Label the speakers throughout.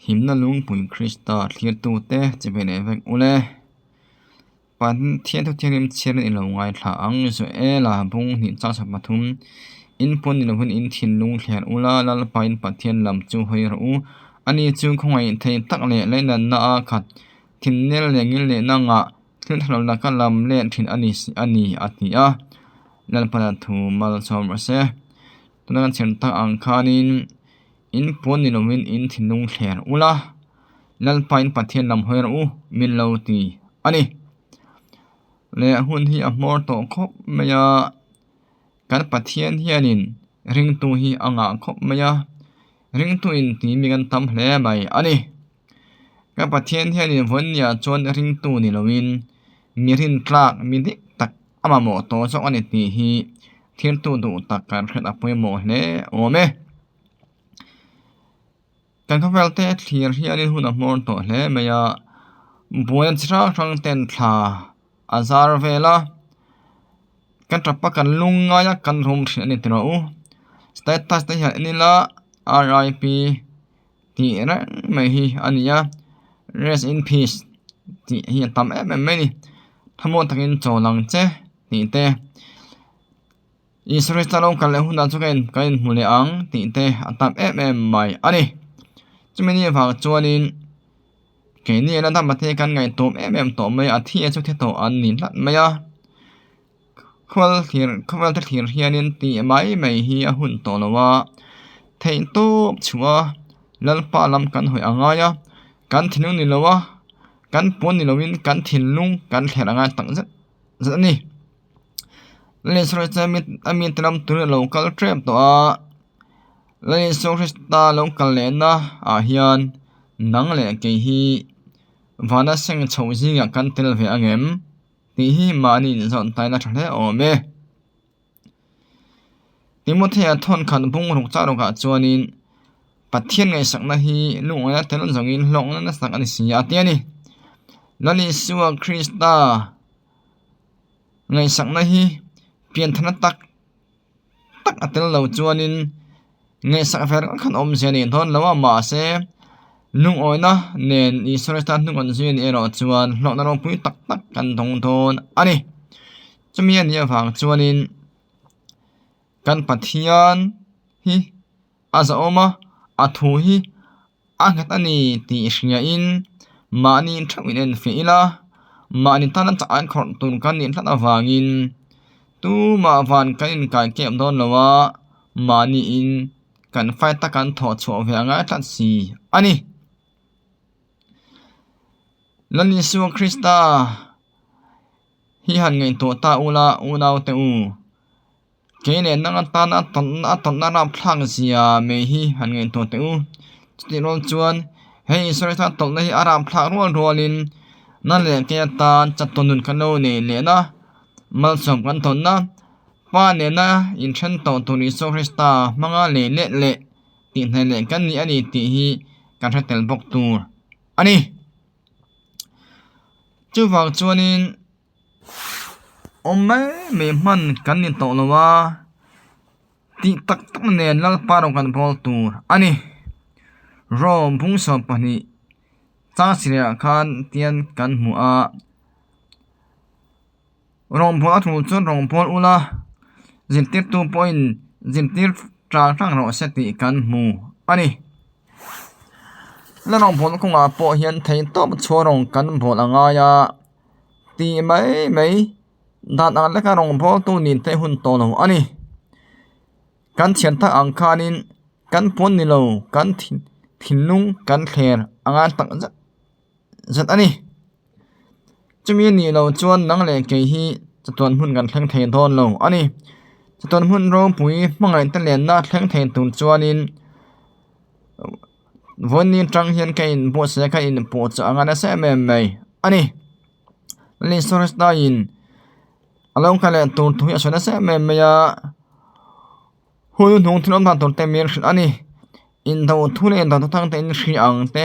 Speaker 1: Himna lungpui Krista thlirtute chibai leh vek ule. Pathian thuthianghlim chhiarin i lo ngaithla ang. Joela bung hnih chang 3 In pawn ni lovin in thinlung thler ula, Lalpa in Pathian lam chu hawi rawh u. Ani chu khawngaih thei tak leh leinatna a khat thinnel leh ngil lehna ngah thil tha lo laka lam let thin a ni a ni a ti a. Lalpa thu malsawm rawh se. Tuna kan chhiar tak ang khanin In pawn ni lovin in thinlung thler ula, Lalpa in Pathian lam hawi rawh u, min lo ti a ni. Leh hun hi a hmawr tawh khawp mai a, kan Pathian hianin ringtu hi a ngah khawp mai a, ringtu in ti mi kan tam hle mai a ni. Kan Pathian hianin vawinia chuan ringtu ni lovin mi rintlak mi dik tak a mamawh tawh zawk a ni tih hi thiltu duh tak kan hriat a pawimawh hle awm e. Kan khawvel te thlir hianin hun a hmawr tawh hle mai a, buaina chi hrang hrang ten thla a zar vel a, kan tapa kan lung ngai a kan rum thin a ni tiraw u. Status te hian en ila R I P tih reng mai hi a ni a, rest in peace tih hi a tam em em mai a ni. Thlamuan takin chawl ang che tih te. Isua Krista lo kal leh hunah chu ka in ka inhmu leh ang tih te a tam em em mai a ni. Chumi ni avang chuanin keini an dam te kan ngaihtuam em em tawh mai a, a thi a chu thi tawh an ni hlat mai a. Khual thlir khawvel te thlir hianin tih mai mai hi a hun tawh lo a, theihtawp chhuah a Lalpa lam kan hawi a ngai a, kan thinlung ni lo a, kan pawn ni loin kan thinlung kan thler a ngai tak zet zet a ni. Lalisua chuan a mite lam turin a lo kal tep tawh a, Lalisua Krista lo kal lehna ah hian nang leh kei hi vana seng chho zingah kan tel ve ang em tih hi mahni inzawm taina tha hle awm e. Timothea thawnkhat bung ruk chah rukah chuanin Pathian ngaihsakna hi lungawiha tel zawngin hlawkna nasa tak a ni si a ti a ni. Lalisua Krista. Ngaihsakna hi pianthana tak tak a tel lo chuanin ngaihsak ve reng khan awmzia a nih dawn lo a, mahse lungawina nen Isua Krista hnung an zui a nih erawh chuan hlawhna ropui tak tak kan dawng dawn a ni. Chumi a nih avang chuanin kan Pathian hi a zahawm a, a thu hi a nghet a ni tih hriain mahni theuh in enfiah ila, mahni tana chak an khawrh tur kan nih hlat avangin tumah van kan inkai kep dawn lo a, mahniin kan fight a kan thawh chhuah ve a ngai tlat si a ni. Lal Isua Krista hi han ngaihtuah ta ula unaute u. Kei leh nang atana a tawnna a tawnna rapthlak zia mai hi han ngaihtuah teh u. Chutih rual chuan hei Isua tan tawlhna hi a rapthlak rual rualin na leh kei atan chatuan nun kan lo nei lehna malsawm kan tawnna Pa nena inthen tawh tur Isua Krista hmanga lei let leh tihhnaih leh kan ni a ni tih hi kan hre tel bawk tur a ni. Chuvang chuanin. Awm mai mai hman kan ni tawh lo a, tih tak tak nen Lalpa rawng kan bawl tur a ni. Rome bung 12 chang sirah khan tian kan hmu a, Rawngbawl a tul chuan rawngbawl ula, zirtirtu pawhin zirtir tang tang rawh se tih kan hmu a ni. La rawngbawl kawngah pawh hian theihtawp chhuah rawng kan bawl a ngai a. Tih mai mai dan ang leka rawngbawltu nin te hun tawh lo a ni. Kan thian tak ang khanin kan pawn ni lo kan thinlung kan thler a ngai tak zet zet a ni. Chumi a nih loh chuan nang leh kei hi chatuan hmun kan thleng thei dawn lo a ni. Chatuan hmun ropui hmangaih te lenna thleng thei tur chuanin Vawiin atang hian ka inbuatsaih a ka inpuahchah anga nasa em em mai a ni. Lisa Krista-in a lo kal leh tur thu hi a sawi nasa em em mai a, hun hnung thil awm dan tur te min hrilh a ni. Indo thu leh indo thang te in hria ang te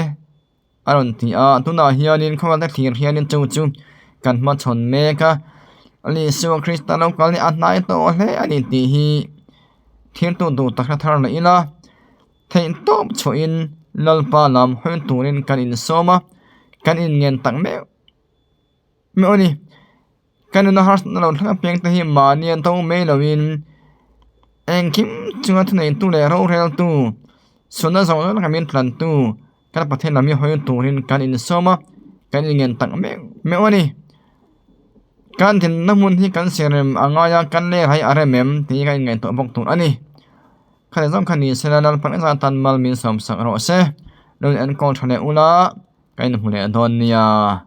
Speaker 1: a rawn ti a, tunah hianin khawvel te thlir hianin chu chu kan hmachhawn mek a, Isua Krista lo kal hi a hnai tawh hle a ni tih hi thil tu duh tak hre thar leh ila. Theihtawp chhuahin Lalpa lam hawi turin kan insawm a, kan inngen tak meuh meuh a ni. Kan nuna harsatna lo thleng apiang te hi mahni an to mai loin engkim chunga thuneitu leh roreltu sualna zawng zawng laka min tlantu kan Pathian lam hi hawi turin kan insawm a, kan inngen tak meuh meuh a ni. Kan thinna hmun hi kan siamrem a ngai a, kan ler hi a rem em tih hi kan inngaihtuah bawk tur a ni. Khati zawng kha ni sela Lalpan zan tan mal min sawmsak rawh se. Lo in enkawl tha leh ula ka inhmu leh dawn nia.